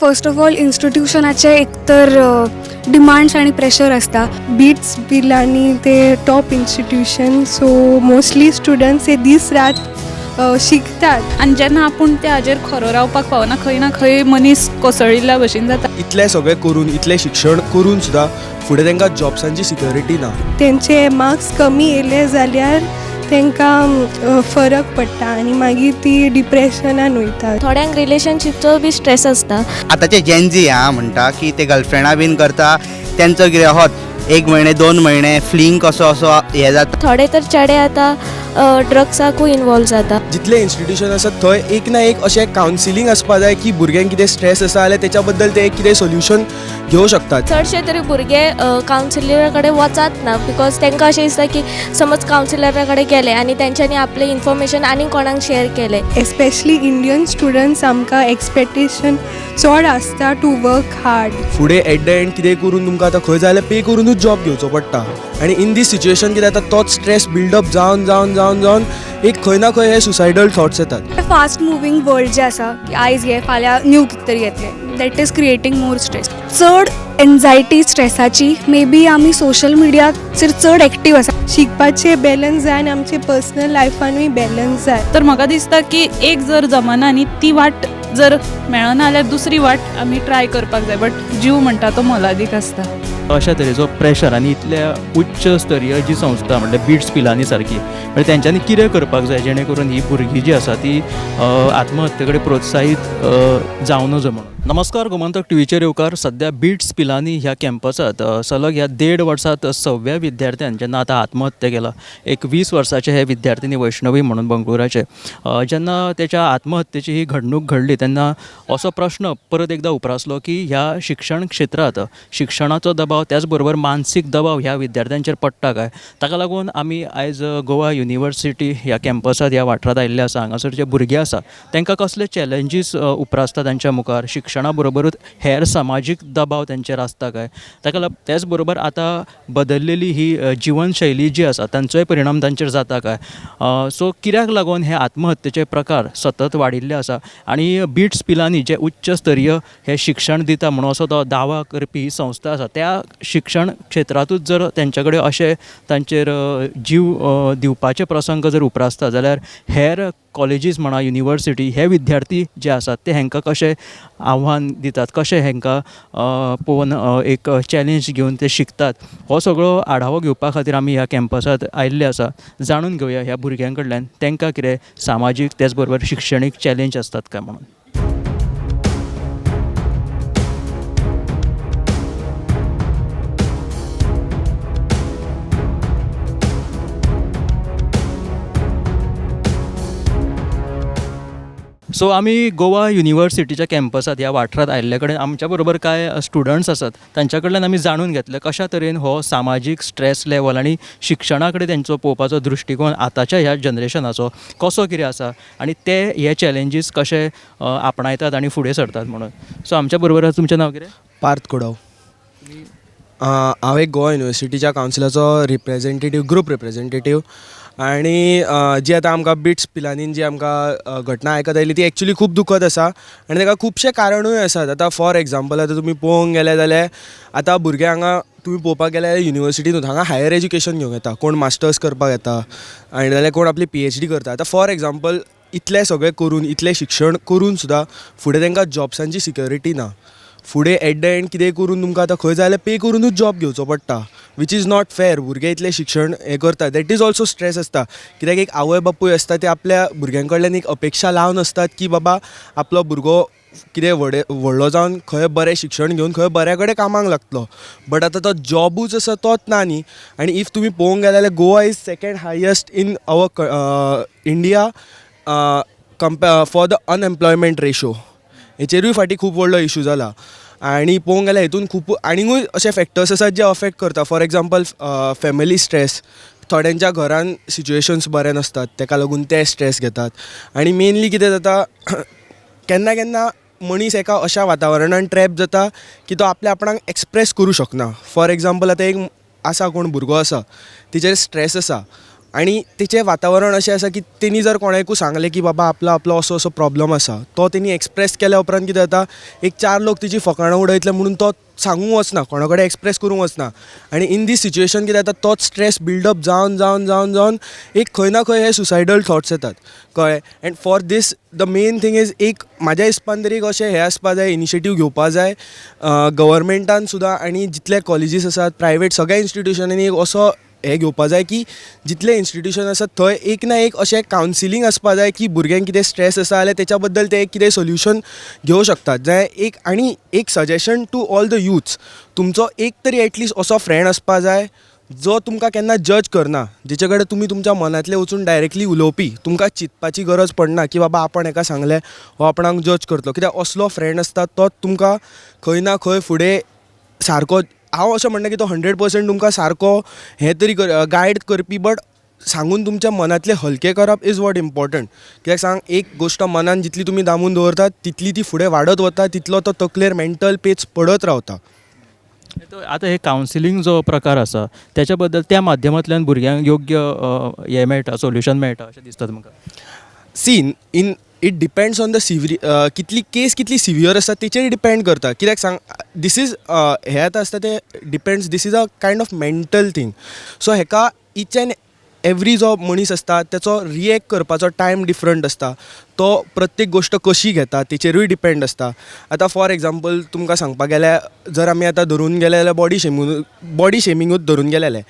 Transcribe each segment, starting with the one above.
First of all इन्स्टिट्युशनाचे एक तर demands आनी प्रेशर आसता. बीट्स पिलानी ते top institution, so mostly students हे दीस रात शिकतात. आनी जेन्ना आपूण त्या हाजेर खरो रावपाक पावना, खंय ना खंय मनीस कोसळिल्ल्या भशेन जाता. इतलें सगळें करून, इतलें शिक्षण करून सुद्दां फुडें तांकां जॉब्सांची सिक्युरिटी ना. तेंचे मार्क्स कमी येयले जाल्यार तांकां फरक पडटा आनी मागीर ती डिप्रेशनान वयता. थोड्यांक रिलेशनशिपचो बी स्ट्रेस आसता. आतांचे जेनजी हा म्हणटा की ते गर्लफ्रेंडा बीन करता, तेंचो कितें होत एक म्हयने 2 म्हयने फ्लिंग कसो असो हें जाता. थोडे तर चेडे आतां ड्रग्साकूय इनवॉल्व जाता. जितले इन्स्टिट्युशन आसा थंय एक ना एक अशें कावन्सिलींग आसपा जाय की भुरग्यांक कितें स्ट्रेस आसा जाल्यार तेच्या बद्दल ते कितें सोल्युशन घेवं शकतात. चडशे तरी भुरगे कावन्सिलरा कडेन वचात ना, because तांकां अशें दिसता की समज कावन्सिलरा कडेन गेले आनी तेंच्यांनी आपलें इन्फॉर्मेशन आनी कोणाक शेअर केलें. एस्पेशली इंडियन स्टुडंट्स आमकां एक्सपेक्टेशन चड आसता टू वर्क हार्ड. फुडें एट the and कितें करून तुमकां आतां खंय जाल्यार पे करुनूच जॉब घेवचो पडटा आनी इन दीस सिच्युएशन कितें जाता, तोच स्ट्रेस बिल्डअप जावन जावन जावन जावन एक खंय ना खंय हे सुसायडल थॉट्स येतात. फास्ट मुवींग वर्ल्ड जें आसा की आयज हे फाल्यां न्यू कितें तरी येतलें, that is creating more stress. चड एन्जायटी स्ट्रेसाची मे बी आमी सोशल मिडियाचेर चड एक्टीव आसा. शिकपाचें बॅलन्स जाय आनी आमचे पर्सनल लायफानूय बॅलन्स जाय. तर म्हाका दिसता की एक जर जमना न्ही, ती वाट जर मेळना जाल्यार दुसरी वाट आमी ट्राय करपाक जाय, बट जीव म्हणटा तो मोलादीक आसता. अशा तरेचो प्रेशर आनी इतल्या उच्च स्तरीय जी संस्था म्हणल्यार बिट्स पिलानी सारकी, म्हणजे तेंच्यांनी कितें करपाक जाय जेणे करून ही भुरगीं जी आसा ती आत्महत्ये कडेन प्रोत्साहीत जावं नजो म्हणून. नमस्कार, गोमंतक टिवीचेर येवकार. सद्या बिट्स पिलानी ह्या कॅम्पसांत सलग ह्या 1.5 वर्सांत 6व्या विद्यार्थ्यान जेन्ना आतां आत्महत्या केला, एक 20 वर्साचे हे विद्यार्थिनी वैष्णवी म्हणून बंगळुराचे, जेन्ना तेच्या आत्महत्येची ही घडणूक घडली तेन्ना असो प्रश्न परत एकदा उप्रासलो की ह्या शिक्षण क्षेत्रांत शिक्षणाचो दबाव त्याच बरोबर मानसीक दबाव ह्या विद्यार्थ्यांचेर पडटा काय. ताका लागून आमी आयज गोवा युनिवर्सिटी ह्या कॅम्पसांत ह्या वाठारांत आयिल्ले आसा. हांगासर जे भुरगे आसा तांकां कसले चॅलेंजीस उप्रासता तांच्या मुखार, शिक्षणा बरोबरूच हेर समाजीक दबाव तांचेर आसता काय, ताका लागून त्याच बरोबर आतां बदललेली ही जिवनशैली जी आसा तांचोय परिणाम तांचेर जाता काय. सो कित्याक लागून हे आत्महत्येचे प्रकार सतत वाडिल्ले आसा आनी बिट्स पिलानी जे उच्च स्तरीय हे शिक्षण दिता म्हणून असो तो दावा करपी संस्था आसा त्या शिक्षण क्षेत्रांतूच जर तेंचे कडेन अशें तांचेर जीव दिवपाचे प्रसंग जर उप्रासता जाल्यार हेर कॉलेजीस म्हणा युनिवर्सिटी हे विद्यार्थी जे आसात ते हेंकां कशें आव्हान दितात, कशें हेंकां पळोवन एक चॅलेंज घेवन ते शिकतात, हो सगळो आढावो घेवपा खातीर आमी ह्या कॅम्पसांत आयिल्ले आसा. जाणून घेवया ह्या भुरग्यां कडल्यान तांकां कितें सामाजीक त्याच बरोबर शिक्षणीक चॅलेंज आसतात काय म्हणून. सो आमी गोवा युनिवर्सिटीच्या कॅम्पसांत ह्या वाठारांत आयिल्ले कडेन आमच्या बरोबर कांय स्टुडंट्स आसात तांच्या कडल्यान आमी जाणून घेतले कशा तरेन हो सामाजीक स्ट्रेस लेवल आनी शिक्षणा कडेन तेंचो पळोवपाचो दृश्टिकोन आतांच्या ह्या जनरेशनाचो कसो कितें आसा आनी ते हे चॅलेंजीस कशे आपणायतात आनी फुडें सरतात म्हणून. सो आमच्या बरोबर आसा, तुमचें नांव कितें? पार्थ कुडव. हांव एक गोवा युनिवर्सिटीच्या कावन्सिलाचो रिप्रेजेंटेटीव, ग्रूप रिप्रेजेंटेटीव. आनी जी आतां आमकां बिट्स पिलानीन जी आमकां घटना आयकत आयली ती एक्चुली खूब दुखद आसा आनी ताका खुबशे कारणूय आसात. आतां फॉर एग्जाम्पल आतां तुमी पळोवंक गेले जाल्यार आतां भुरगे हांगा तुमी पळोवपाक गेल्यार युनिवर्सिटीनूच हांगा हायर एज्युकेशन घेवंक येता, कोण मास्टर्स करपाक येता आनी जाल्यार कोण आपली PhD करता. आतां फॉर एग्जाम्पल इतलें सगळें करून, इतलें शिक्षण करून सुद्दां फुडें तांकां जॉब्सांची सिक्युरिटी ना. फुडें एट the and कितें करून तुमकां आतां खंय जाल्यार पे करुनूच जॉब घेवचो पडटा, which is not fair. भुरगे इतलें शिक्षण हें करता, that is also stress आसता. कित्याक एक आवय बापूय आसता ते आपल्या भुरग्यां कडल्यान एक अपेक्षा लावन आसतात की बाबा आपलो भुरगो कितें व्हडलो जावन खंय बरें शिक्षण घेवन खंय बऱ्या कडेन कामाक लागतलो, बट आतां तो जॉबूच आसा तोच ना न्ही. आनी if तुमी पळोवंक गेले जाल्यार Goa is second highest in our India for the unemployment ratio. हेचेरूय फाटीं खूब व्हडलो इशू जाला. आनी पळोवंक गेल्यार हितून खूब आनीकूय अशे फॅक्टर्स आसात जे अफेक्ट करता. फॉर एग्जाम्पल फॅमिली स्ट्रेस, थोड्यांच्या घरान सिच्युएशन्स बरें नासतात तेका लागून ते स्ट्रेस घेतात. आनी मेनली कितें जाता, केन्ना केन्ना मनीस एका अशा वातावरणान ट्रॅप जाता की तो आपल्या आपणाक एक्सप्रेस करूं शकना. फॉर एग्जाम्पल आतां एक आसा कोण भुरगो आसा, तेचेर स्ट्रेस आसा, आनी तेचें वातावरण अशें आसा की तेणी जर कोणाकूय सांगलें की बाबा आपलो आपलो असो असो प्रॉब्लम आसा, तो तेणी एक्सप्रेस केल्या उपरांत कितें जाता, एक चार लोक तेजी फकाणां उडयतले म्हणून तो सांगूंक वचना, कोणा कडेन एक्सप्रेस करूंक वचना. आनी इन दीस सिच्युएशन कितें जाता, तोच स्ट्रेस बिल्डअप जावन जावन जावन जावन एक खंय ना खंय हे सुसायडल थॉट्स येतात, कळ्ळें? And for this the main thing is, एक म्हाज्या हिसपान तरी एक अशें हें आसपा जाय, इनिशिएटीव घेवपा जाय गव्हर्मेंटान सुद्दां आनी जितले कॉलेजीस आसात, प्रायवेट सगळ्या इन्स्टिट्युशनांनी एक असो हें घेवपा जाय की जितले इन्स्टिट्युशन आसात थंय एक ना एक अशें कावन्सिलींग आसपा जाय की भुरग्यांक कितें स्ट्रेस आसा जाल्यार तेच्या बद्दल ते कितें सोल्युशन घेवं शकतात. जाय एक आनी एक suggestion to all the youths, तुमचो एक तरी एटलिस्ट असो फ्रेंड आसपा जाय जो तुमकां केन्ना जज करना, जेचे कडेन तुमी तुमच्या मनांतलें वचून डायरेक्टली उलोवपी, तुमकां चिंतपाची गरज पडना की बाबा आपण हेका सांगलें, हो आपणाक जज करतलो. कित्याक असलो फ्रेंड आसता तो तुमकां खंय ना खंय फुडें सारको, हांव अशें म्हणना की तो 100% तुमकां सारको हें तरी गायड करपी, बट सांगून तुमच्या मनांतलें हलकें करप is what important. कित्याक सांग, एक गोश्ट मनान जितली तुमी दामून दवरतात तितली ती फुडें वाडत वता, तितलो तो तकलेर मेंटल पेच पडत रावता. तो आतां हे कावन्सिलींग जो प्रकार आसा त्याच्या बद्दल, त्या माध्यमांतल्यान भुरग्यांक योग्य हें मेळटा, सोल्युशन मेळटा अशें दिसता तुमकां? See, in it depends on the कितली केस कितली सिवियर आसा तेचेर डिपेंड करता. कित्याक सांग, this is हें आतां आसता तें depends, this is a kind of mental thing, so हेका इच एंड एवरी जो मनीस आसता तेचो रिएक्ट करपाचो टायम डिफरंट आसता, तो प्रत्येक गोश्ट कशी घेता तेचेरूय डिपेंड आसता. आतां फॉर एग्जाम्पल तुमकां सांगपाक गेल्यार, जर आमी आतां धरून गेले जाल्यार बॉडी शेमिंगूच धरून गेले जाल्यार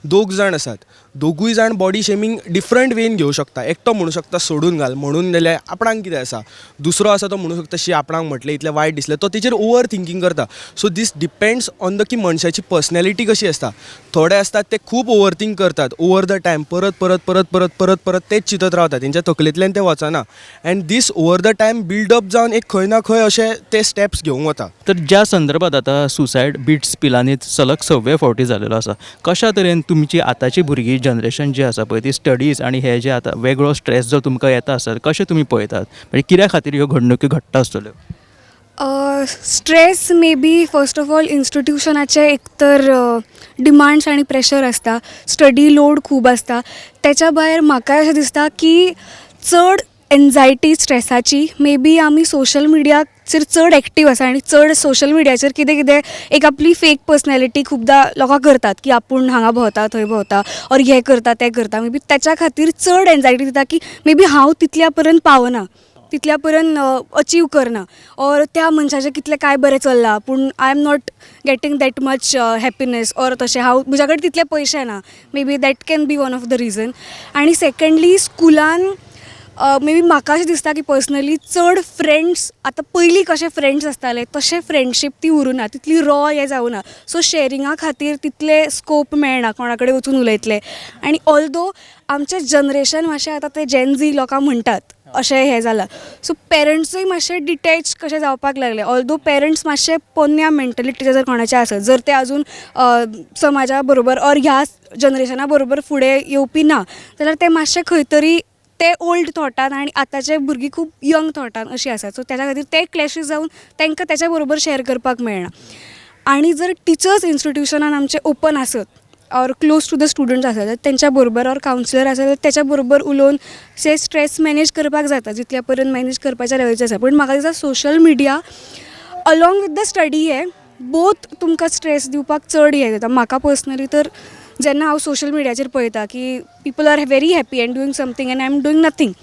दोग जाण आसात, दोगूय जाण बॉडी शेमींग डिफरंट वेन घेवं शकता. एकटो म्हणू शकता सोडून घाल, म्हणून जाल्यार आपणाक कितें आसा, दुसरो आसा तो म्हणू शकता शी, आपणाक म्हटलें, इतलें वायट दिसलें, तो तेचेर ओवर थिंकींग करता. So this depends on the की मनशाची पर्सनॅलिटी कशी आसता. थोडे आसतात ते खूब ओवर थिंक करतात, ओवर the time परत परत परत परत परत परत तेच चिंतत रावता, तेंच्या तकलेंतल्यान तें वचना and this over the time buildup जावन एक खंय ना खंय अशे ते स्टेप्स घेवंक वता. तर ज्या संदर्भात आतां सुसायड बिट्स पिलानीत सलग सव्वे फावटी जालेलो आसा, कशा तरेन तुमची आतांची भुरगीं जनरेशन जी आसा पळय ती स्टडीज आनी हे जे आतां वेगळो स्ट्रेस जो तुमकां येता आसत, कशें तुमी पळयतात, म्हणजे कित्या खातीर ह्यो घडणुकी घडटा आसतल्यो? Stress maybe first of all इन्स्टिट्युशनाचे एक तर डिमांड्स आनी प्रेशर आसता, स्टडी लोड खूब आसता. तेच्या भायर म्हाका अशें दिसता की चड एन्जायटी स्ट्रेसाची मे बी आमी सोशल मिडियाचेर चड एक्टीव आसा आनी चड सोशल मिडियाचेर कितें कितें एक आपली फेक पर्सनॅलिटी खुबदां लोकां करतात की आपूण हांगा भोंवता, थंय भोंवता ऑर हें करता, तें करता. मे बी तेच्या खातीर चड एन्जायटी दिता की मे बी हांव तितल्या पर्यंत पावना, तितल्या पर्यंत अचीव करना ऑर त्या मनशाचें कितलें काय बरें चल्लां पूण I am not getting that much happiness or तशें हांव म्हज्या कडेन तितले पयशे ना. Maybe that can be one of the reason. आनी सेकंडली स्कुलान मे बी म्हाका अशें दिसता की पर्सनली चड फ्रेंड्स, आतां पयलीं कशे फ्रेंड्स आसताले तशें फ्रेंडशीप ती उरुना, तितली रॉ हें जावना. सो शेरिंगा खातीर तितले स्कोप मेळना कोणा कडेन वचून उलयतले. आनी ऑल्दो आमचें जनरेशन मातशें आतां ते जेनझी लोकां म्हणटात अशें हें जालां, सो पेरंट्सूय मातशे डिटेच कशे जावपाक लागले. ऑल्दो पेरंट्स मातशे पोन्न्या मेंटलिटीचे जर कोणाचे आसत, जर ते अजून समाजा बरोबर ऑर ह्या जनरेशना बरोबर फुडें येवपी ना जाल्यार ते मातशे खंय तरी ते ओल्ड थॉटान आनी आतांचे भुरगीं खूब यंग थॉटान अशीं आसात. सो तेच्या खातीर ते क्लॅशीस जावन तांकां तेच्या बरोबर शेअर करपाक मेळना. आनी जर टिचर्स इन्स्टिट्युशनान आमचे ओपन आसत or close to the students आसत जाल्यार तेंच्या बरोबर ऑर कावन्सिलर आसत जाल्यार तेच्या बरोबर उलोवन से स्ट्रेस मॅनेज करपाक जाता, जितल्या पर्यंत मॅनेज करपाच्या लेवलाचेर आसा. पूण म्हाका दिसता social media along with the study हे बोथ तुमकां स्ट्रेस दिवपाक चड हें जाता. म्हाका पर्सनली तर जेन्ना हांव सोशल मिडियाचेर पळयता की people are very happy and doing something and I am doing nothing,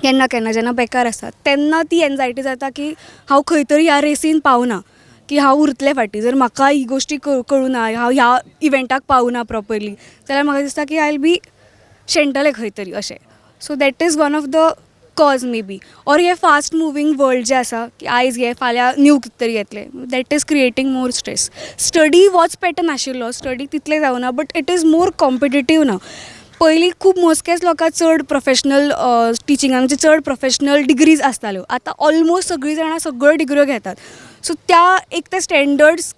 केन्ना केन्ना जेन्ना बेकार आसता तेन्ना ती एन्जायटी जाता की हांव खंय तरी ह्या रेसीन पावना, की हांव उरतलें फाटीं. जर म्हाका ही गोश्टी कळूं ना, हांव ह्या इवेंटाक पावना प्रोपरली जाल्यार म्हाका दिसता की I will be शेणटलें खंय तरी अशें. So that is one of the cause maybe. Or hey fast moving world जें आसा की आयज हे फाल्यां न्यू कितें तरी येतलें, that is creating more stress. Study होच पॅटर्न आशिल्लो, स्टडी तितलें जावना, but it is more competitive ना. पयलीं खूब मोजकेच लोकां चड प्रोफेशनल टिचिंगाक म्हणजे चड प्रोफेशनल डिग्रीज आसताल्यो, आतां ऑलमोस्ट सगळीं जाणां सगळ्यो डिग्र्यो घेतात. सो त्या एक ते स्टँडर्ड्स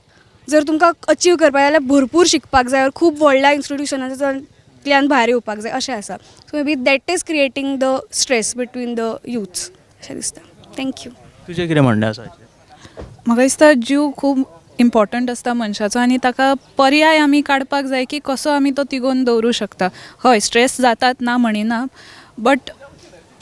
जर तुमकां अचीव करपाक जाय जाल्यार भरपूर शिकपाक जाय, खूब व्हडल्या इन्स्टिट्युशनांतल्यान भायर येवपाक जाय अशें आसा. So maybe that is creating the stress between the youths अशें दिसता. Thank you. तुजें कितें म्हणणें आसा हाचेर? म्हाका दिसता जीव खूब इम्पॉर्टंट आसता मनशाचो आनी ताका पर्याय आमी काडपाक जाय की कसो आमी तो तिगोवन दवरूं शकता. हय, स्ट्रेस जातात, ना म्हणिना, बट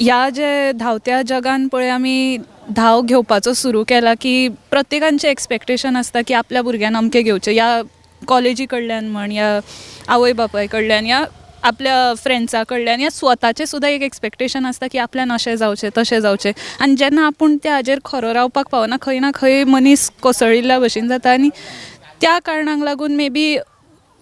ह्या जे धांवत्या जगान पळय आमी धांव घेवपाचो सुरू केला की प्रत्येकांचें एक्सपेक्टेशन आसता की आपल्या भुरग्यान अमकें घेवचें, या कॉलेजी कडल्यान म्हण, या आवय बापाय कडल्यान, या आपल्या फ्रेंड्सा कडल्यान, या स्वताचें सुद्दां एक एक्सपेक्टेशन आसता की आपल्यान अशें जावचें, तशें जावचें. आनी जेन्ना आपूण त्या हाजेर खरो रावपाक पावना, खंय ना खंय मनीस कोसळिल्ल्या भशेन जाता आनी त्या कारणाक लागून मे बी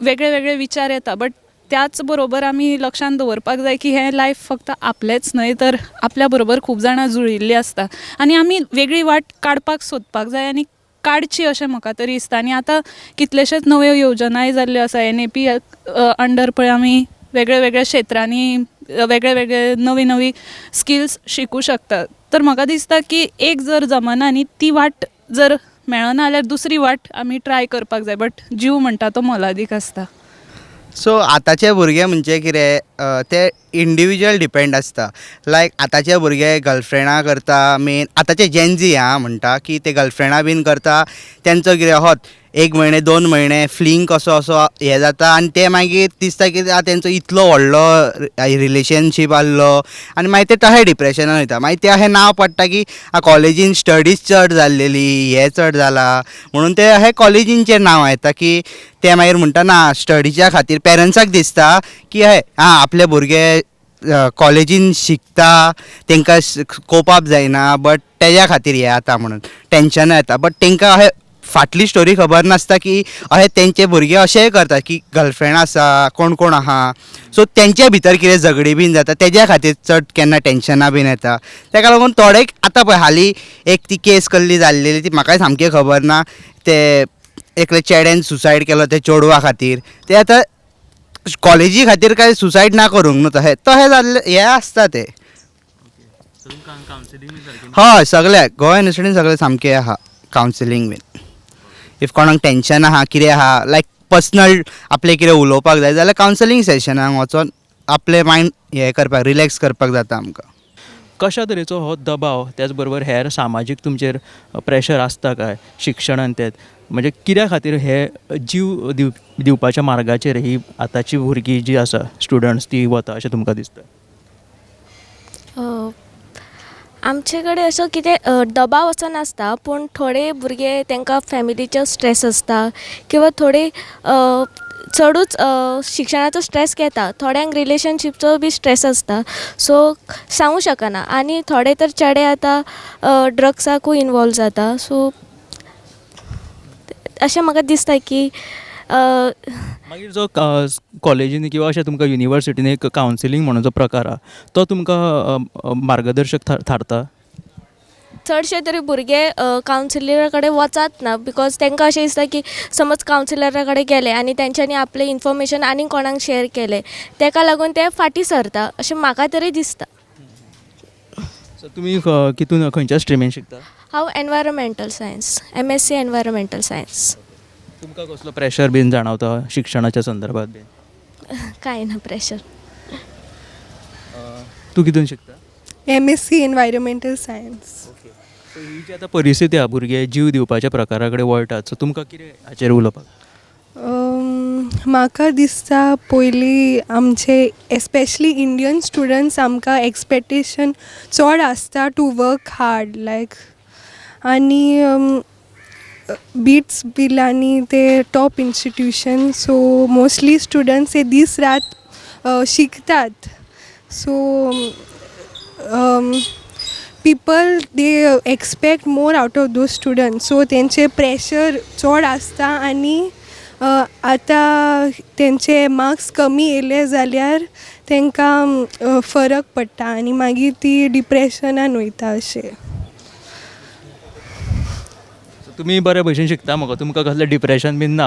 वेगळे वेगळे विचार येता. बट त्याच बरोबर आमी लक्षान दवरपाक जाय की हें लायफ फक्त आपलेंच न्हय, तर आपल्या बरोबर खूब जाणां जुळिल्लीं आसता आनी आमी वेगळी वाट काडपाक सोदपाक जाय आनी काडची अशें म्हाका तरी दिसता. आनी आतां कितलेशेच नव्यो योजनाय जाल्ल्यो आसा. एनएपी अंडर पळय आमी वेगळे वेगळे क्षेत्रांनी वेगळे वेगळे नवी नवी स्किल्स शिकूं शकता. तर म्हाका दिसता की एक जर जमना न्ही, ती वाट जर मेळना जाल्यार दुसरी वाट आमी ट्राय करपाक जाय. बट जीव म्हणटा तो मोलादीक आसता. सो आतांचे भुरगे म्हणजे कितें, ते इंडिविज्युअल डिपेंड आसता. लायक आतांचे भुरगे गर्लफ्रेंडा करता, मेन आतांचे जेनजी आं म्हणटा की ते गर्लफ्रेंडा बीन करता. तेंचो कितें होत एक म्हयने 2 म्हयने फ्लिंग कसो असो हें जाता आनी ते मागीर दिसता की तेंचो इतलो व्हडलो रिलेशनशीप आहलो आनी मागीर ते तशें डिप्रेशनान वयता. मागीर ते अशें नांव पडटा की कॉलेजीन स्टडीज चड जाल्लेली, हें चड जाला म्हणून ते अशें कॉलेजींचेर नांव येता की ते मागीर म्हणटा ना स्टडीच्या खातीर पेरंट्साक दिसता की हय आं आपले भुरगे कॉलेजीन शिकता, तांकां कोप अप जायना, बट तेज्या खातीर हें जाता म्हणून टेंशनां येता. बट तांकां अशें फाटली स्टोरी खबर नासता की अशें तेंचे भुरगे अशेंय करता की गर्लफ्रेंड आसा, कोण कोण आहा, सो तेंच्या भितर कितें झगडीं बीन जाता, तेज्या खातीर चड केन्ना टेंशनां बीन येता. तेका लागून थोडे आतां पळय हालीं एक ती केस कसली जाल्लेली ती म्हाकाय सामकी खबर ना, ते एकले चेड्यान सुसायड केलो ते चेडवा खातीर. ते आतां कॉलेजी खातीर काय सुसायड ना करूंक न्हू, तशें तशें जाल्लें हें आसता तें. हय, सगळ्याक गोवा युनिवर्सिटीन सगळें सामकें आहा कावन्सिलींग बीन. If कोणाक टेंशन आहा, कितें आहा, लायक पर्सनल आपलें कितें उलोवपाक जाय जाल्यार कावन्सिलींग सेशनाक वचोन आपलें मायंड हें करपाक, रिलॅक्स करपाक जाता आमकां. कशा तरेचो हो दबाव, त्याच बरोबर हेर सामाजीक तुमचेर प्रेशर आसता काय शिक्षणान, तेच म्हणजे कित्या खातीर हे जीव दिवपाच्या मार्गाचेर ही आतांची भुरगीं जी आसा स्टुडंट्स ती वता अशें तुमकां दिसता? आमचे कडेन असो कितें दबाव असो नासता, पूण थोडे भुरगे तांकां फॅमिलीचो स्ट्रेस आसता किंवा थोडे चडूच शिक्षणाचो स्ट्रेस घेता, थोड्यांक रिलेशनशिपचो बी स्ट्रेस आसता, सो सांगू शकना. आनी थोडे तर चेडे आतां ड्रग्साकूय इनवॉल्व जाता. सो अशें म्हाका दिसता की मागीर जो कॉलेजींनी किंवा अशें तुमकां युनिवर्सिटींनी एक कावन्सिलींग म्हणून जो प्रकार आहा तो तुमकां मार्गदर्शक थारता? चडशे तरी भुरगे कावन्सिलरा कडेन वचात ना, because तांकां अशें दिसता की समज कावन्सिलरा कडेन गेले आनी तेंच्यांनी आपलें इन्फॉर्मेशन आनी कोणाक शेअर केलें, तेका लागून ते फाटीं सरता अशें म्हाका तरी दिसता. सो तुमी कितून खंयच्या स्ट्रिमीन शिकता? हांव environmental science, MSc environmental science. तुमकां कसलो प्रेशर बीन जाणवता शिक्षणाच्या संदर्भात बीन? कांय ना प्रेशर. तूं कितून शिकता? MSc environmental science. Okay, so ही जी आतां परिस्थिती आहा, भुरगे जीव दिवपाच्या प्रकारा कडेन वळटात, सो तुमकां कितें हाचेर उलोवपाक? म्हाका दिसता पयलीं आमचे एस्पेशली इंडियन स्टुडंट्स आमकां एक्सपेक्टेशन चड आसता टू वर्क हार्ड लायक, आनी बिट्स पिलानी ते top institution, so mostly students हे दीस रात शिकतात. So people they expect more out of those students, so तेंचे प्रेशर चड आसता आनी आतां तेंचे मार्क्स कमी येयले जाल्यार तेंकां फरक पडटा आनी मागीर ती डिप्रेशनान वयता अशें. तुमी बरे भशेन शिकता मगो, तुमकां कसलें डिप्रेशन बीन ना?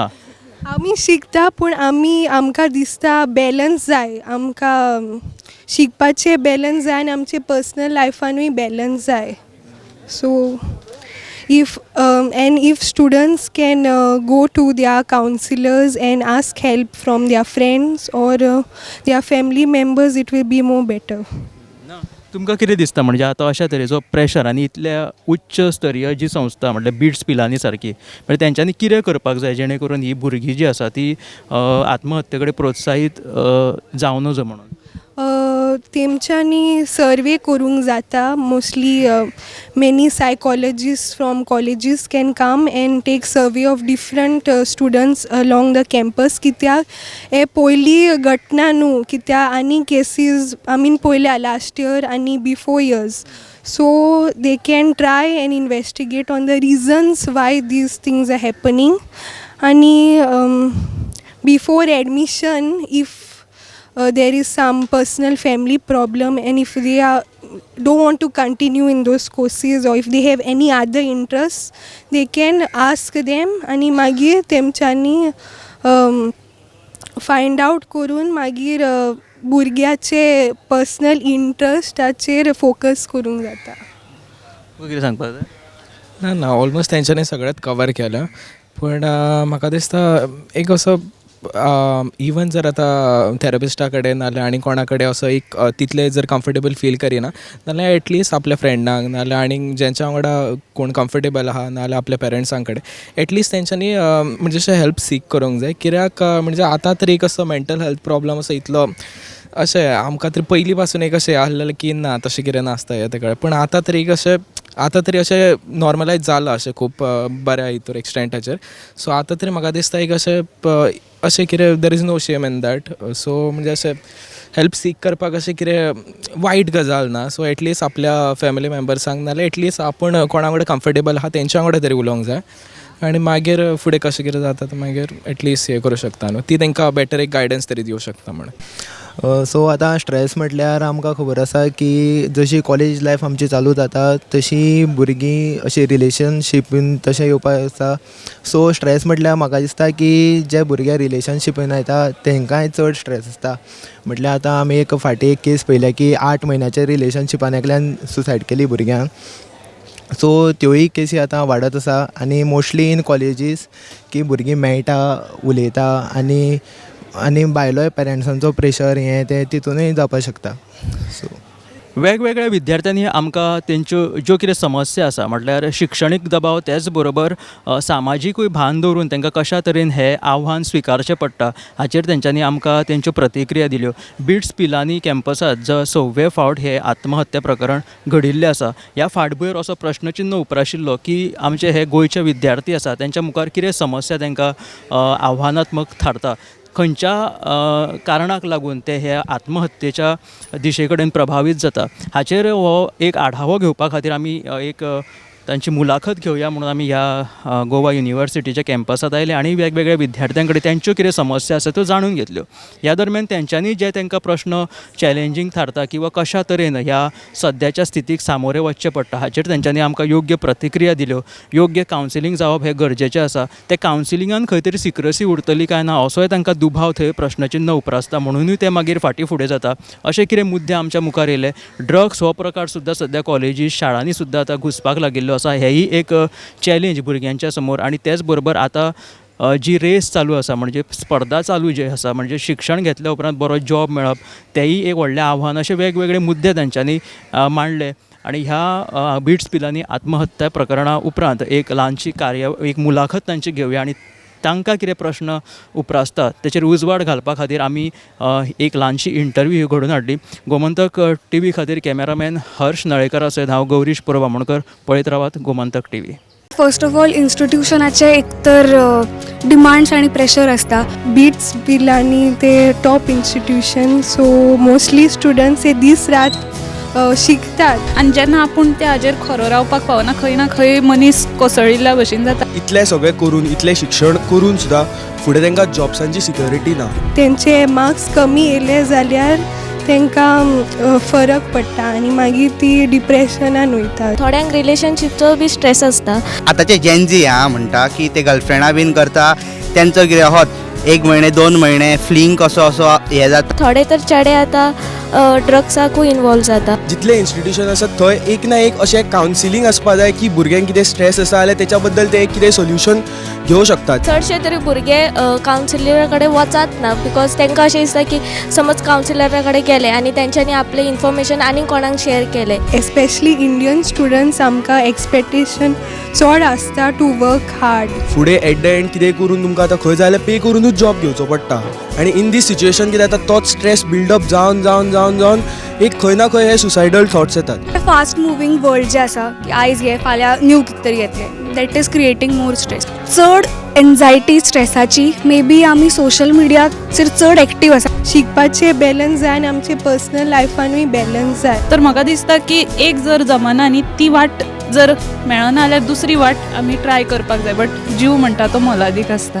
आमी शिकता पूण आमी आमकां दिसता बॅलन्स जाय, आमकां शिकपाचें बॅलन्स जाय आनी आमचे पर्सनल लायफानूय बॅलन्स जाय. So if and if students can go to their counsellors and ask help from their friends or their family members, it will be more better. ना, तुमकां कितें दिसता, म्हणजे आतां अशा तरेचो प्रेशर आनी इतल्या उच्च स्तरीय जी संस्था म्हटल्यार बिट्स पिलानी सारकी, म्हणजे तेंच्यांनी कितें करपाक जाय जेणे करून ही भुरगीं जी आसा ती आत्महत्ये कडेन प्रोत्साहीत जावं नजो म्हणून? तेमच्यांनी सर्वे करूंक जाता. Mostly many psychologist from colleges can come and take survey of different students along the campus, कित्याक हे पयली घटना न्हू, कित्याक आनी केसीस आमी पळयल्या लास्ट इयर आनी before years. So they can try and investigate on the reasons why these things are happening. आनी before admission, if there is some personal family problem and if they are don't want to continue in those courses or if they have any other interests, they can ask them आणि मागीर तेमच्यांनी find out करून मागीर भुरग्याचे personal इंट्रस्टाचेर focus करूंक जाता. तुका कितें सांगपाक जाय? ना ना, ऑलमोस्ट तेंच्यांनी सगळेंच कवर केलां, पूण म्हाका दिसता एक असो इवन जर आतां थेरपिस्टा कडेन नाजाल्यार आनी कोणा कडेन असो एक तितले जर कम्फर्टेबल फील करिना जाल्यार एटलिस्ट आपल्या फ्रेंडांक नाजाल्यार आनीक जेंच्या वांगडा कोण कम्फर्टेबल आहा, नाजाल्यार आपल्या पेरंट्सां कडेन एटलिस्ट तेंच्यांनी म्हणजे अशें हेल्प सीक करूंक जाय. कित्याक म्हणजे आतां तरी एक असो मेंटल हेल्थ प्रॉब्लम असो इतलो अशें आमकां तरी पयलीं पासून एक अशें आसलेलें की ना, तशें कितें नासता हें तें. पूण आतां तरी एक अशें, आतां तरी अशें नॉर्मलायज जालां अशें खूब बऱ्या हितूर एक्सटेंटाचेर. सो आतां तरी म्हाका दिसता एक अशें अशें कितें there is no shame in that. So म्हणजे अशें हेल्प सीक करपाक अशें कितें वायट गजाल ना. सो एटलिस्ट आपल्या फॅमिली मेंबर्सांक नाजाल्यार एटलिस्ट आपूण कोणा वांगडा कम्फर्टेबल आहा तेंच्या वांगडा तरी उलोवंक जाय आनी मागीर फुडें कशें कितें जाता तें मागीर एटलिस्ट हें करूं शकता न्हू, ती तेंकां बेटर एक गायडन्स तरी दिवं शकता म्हणून. सो आतां स्ट्रेस म्हटल्यार आमकां खबर आसा की जशी कॉलेज लायफ आमची चालू जाता तशी भुरगीं अशी रिलेशनशिपीन तशें येवपाक आसता. सो स्ट्रेस म्हटल्यार म्हाका दिसता की जे भुरगे रिलेशनशिपीन येता तेंकांय चड स्ट्रेस आसता. म्हटल्यार आतां आमी एक फाटीं एक केस पळयल्या की 8 म्हयन्याच्या रिलेशनशिपान एकल्यान सुसायड केली भुरग्यान. सो त्योय केसी आतां वाडत आसा आनी मोस्टली इन कॉलेजीस की भुरगीं मेळटा, उलयता आनी आनी भायलोय पेरंट्सांचो प्रेशर हें तें तितूनय जावपाक शकता. सो वेगवेगळ्या विद्यार्थ्यांनी आमकां तेंच्यो ज्यो कितें समस्या आसा, म्हटल्यार शिक्षणीक दबाव, तेच बरोबर सामाजिकूय भान दवरून तांकां कशा तरेन हें आव्हान स्विकारचें पडटा, हाचेर तेंच्यांनी आमकां तेंच्यो प्रतिक्रिया दिल्यो. बिट्स पिलानी कॅम्पसात जो सव्वे फावट हें आत्महत्या प्रकरण घडिल्लें आसा, ह्या फाटभुंयेर असो प्रश्नचिन्न उप्राशिल्लो की आमचे हे गोंयचे विद्यार्थी आसा तेंच्या मुखार कितें समस्या तांकां आव्हानात्मक थारता, खंयच्या कारणाक लागून ते हे आत्महत्येच्या दिशे कडेन प्रभावीत जाता, हाचेर हो एक आढावो घेवपा खातीर आमी एक तांची मुलाखत घेवया म्हणून आमी ह्या गोवा युनिवर्सिटीच्या कॅम्पसांत आयले आनी वेगवेगळ्या विद्यार्थ्यां कडेन तेंच्यो कितें समस्या आसा त्यो जाणून घेतल्यो. ह्या दरम्यान तेंच्यांनी जे तांकां प्रश्न चॅलेंजींग थारता किंवा कशा तरेन ह्या सद्याच्या स्थितीक सामोरें वचचें पडटा, हाचेर तेंच्यांनी आमकां योग्य प्रतिक्रिया दिल्यो. योग्य कावन्सिलींग जावप हें गरजेचें आसा. तें कावन्सिलिंगान खंय तरी सिक्रसी उरतली काय ना असोय तांकां दुबाव थंय प्रश्नचिन्न उप्रासता, म्हणुनूय ते मागीर फाटीं फुडें जाता, अशे कितें मुद्दे आमच्या मुखार येयले. ड्रग्स हो प्रकार सुद्दां सद्या कॉलेजी शाळांनी सुद्दां आतां घुसपाक लागिल्लो आसा, हेंयी एक चॅलेंज भुरग्यांच्या समोर. आनी तेच बरोबर आतां जी रेस चालू आसा, म्हणजे स्पर्धा चालू जी आसा, म्हणजे शिक्षण घेतल्या उपरांत बरो जॉब मेळप तेंय एक व्हडलें आव्हान, अशे वेगवेगळे मुद्दे तेंच्यांनी मांडले. आनी ह्या बिट्स पिलानी आत्महत्या प्रकरणा उपरांत एक ल्हानशी कार्य एक मुलाखत तांची घेवया आनी तांकां कितें प्रश्न उप्रासतात तेचेर उजवाड घालपा खातीर आमी एक ल्हानशी इंटरव्यू घडोवन हाडली. गोमंतक टीव्ही खातीर कॅमेरामॅन हर्ष नळेकरा सयत हांव गौरीश परब आमोणकर. पळयत रावात Gomantak TV. First of all, इन्स्टिट्युशनाचे एकतर डिमांड्स आणि प्रेशर आसता. बिट्स पिलानी ते top institution, so mostly students हे दीस रात शिकतात. आनी जेन्ना आपूण त्या हाजेर खरो रावपाक पावना, खंय ना खंय मनीस कोसळिल्ल्या भशेन जाता. इतलें सगळें करून, इतलें शिक्षण करून सुद्दां फुडें तांकां जॉब्सांची सिक्युरिटी ना. तेंचे मार्क्स कमी येयले जाल्यार तांकां फरक पडटा आनी मागीर ती डिप्रेशनान वयतात. थोड्यांक रिलेशनशिपचो बी स्ट्रेस आसता. आतांचे जेनझी हा म्हणटा की ते गर्लफ्रेंडा बीन करता, तेंचो कितें होत एक म्हयने दोन म्हयने फ्लिंग कसो असो हें जाता. थोडे तर चेडे आतां ड्रग्साकूय इनवॉल्व जाता. जितले इन्स्टिट्यूशन आसा थंय एक ना एक अशें कावन्सिलींग आसपा जाय की भुरग्यांक कितें स्ट्रेस आसा जाल्यार तेच्या बद्दल ते कितें सोल्युशन घेवं शकतात. चडशे तरी भुरगे कावन्सिलरा कडेन वचात ना, because तांकां अशें दिसता की समज कावन्सिलरा कडेन गेले आनी तेंच्यांनी आपलें इन्फॉर्मेशन आनी कोणाक शेअर केलें. एस्पेशली इंडियन स्टुडंट्स आमकां एक्सपेक्टेशन चड आसता टू वर्क हार्ड. फुडें एट the and कितें करून तुमकां आतां खंय जाल्यार पे करुनूच जॉब घेवचो पडटा आनी इन दीस सिच्युएशन कितें जाता, तोच स्ट्रेस बिल्डअप जावन जावन जावन जावन एक खंय ना खंय हे सुसायडल थॉट्स येतात. फास्ट मुवींग वर्ल्ड जें आसा की आयज हे फाल्यां न्यू कितें तरी येतलें, that is creating more stress. चड एन्जायटी स्ट्रेसाची मे बी आमी सोशल मिडियाचेर चड एक्टीव आसा. शिकपाचें बॅलन्स जाय आनी आमचे पर्सनल लायफानूय बॅलन्स जाय. तर म्हाका दिसता की एक जर जमना आनी ती वाट जर मेळना जाल्यार दुसरी वाट आमी ट्राय करपाक जाय, बट जीव म्हणटा तो मोलादीक आसता.